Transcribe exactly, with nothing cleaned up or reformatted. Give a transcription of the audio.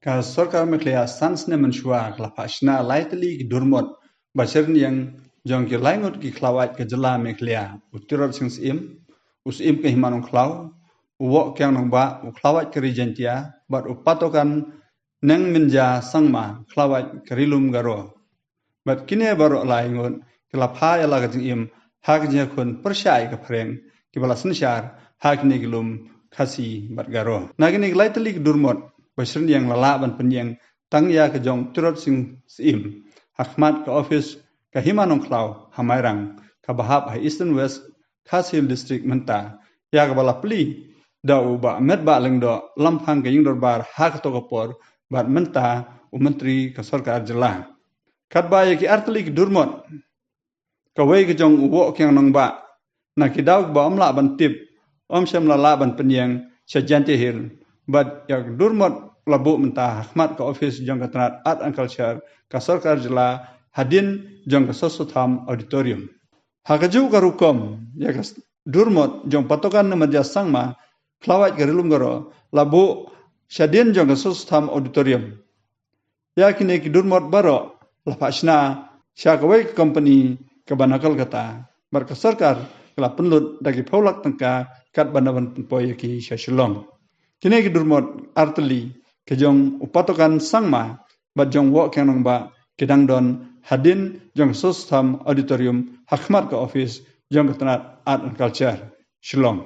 Ka sorkar Meghalaya san snem mynshuwa ka la phah shna lai tylli ki durmot ba shyrniang jong ki lai ngut ki khlawait ka jylla Meghalaya, u Tirot Sing Syiem, u Syiem ka Hima Nongkhlaw, u Woh Kiang Nangbah, u khlawait ka Ri Jaintia, bad u Patokan Nengminja Sangma, khlawait ka Ri Lum Garo. Bad kine baroh lai ngut ki la phah ïa la ka jingim ha ka jingïakhun pyrshah ïa ka phareng kiba la synshar ha kine ki lum Khasi bad Garo. Na kine ki lai tylli ki durmot ba shyrniang la lah ban pynïeng tang ïa ka jong Tirot Sing Syiem ha khmat ka office ka Hima Nongkhlaw ha Mairang, kaba hap ha Eastern West Khasi Hills District mynta, ïa kaba la plie da u Bah Metbah Lyngdoh, Lamphang ka Ïingdorbar ha kato ka por, bad mynta u Myntri ka Sorkar Jylla. Katba ïa ki artylli ki durmot, kawei ka jong u Woh Kiang Nangbah, na ki daw kiba ym lah ban tip, ym shym la lah ban pynïeng sha Jaintia Hills, bad ïa ka durmot la buh mynta ha khmat ka office jong ka tnat Art and Culture ka Sorkar Jylla, hadien jong ka Sossotham Auditorium. Ha kajuh ka rukom, ïa ka s-, durmot jong Patokan Nengminja Sangma, khlawait ka Ri Lum Garo, la buh shadien jong ka Sossotham Auditorium. Ïa kine ki durmot baroh la phah shna sha kawei ka company kaba na Kolkata, bad ka sorkar ka la pynlut da ki phew lak tyngka katba na ban pynpoi ïa ki sha Shillong. Kine ki durmot artylli, ka jong u Patokan Sangma bad jong u Woh Kiang Nangbah, ki dang don hadien jong ka Sossotham Auditorium ha khmat ka office jong ka tnat Art and Culture, Shillong.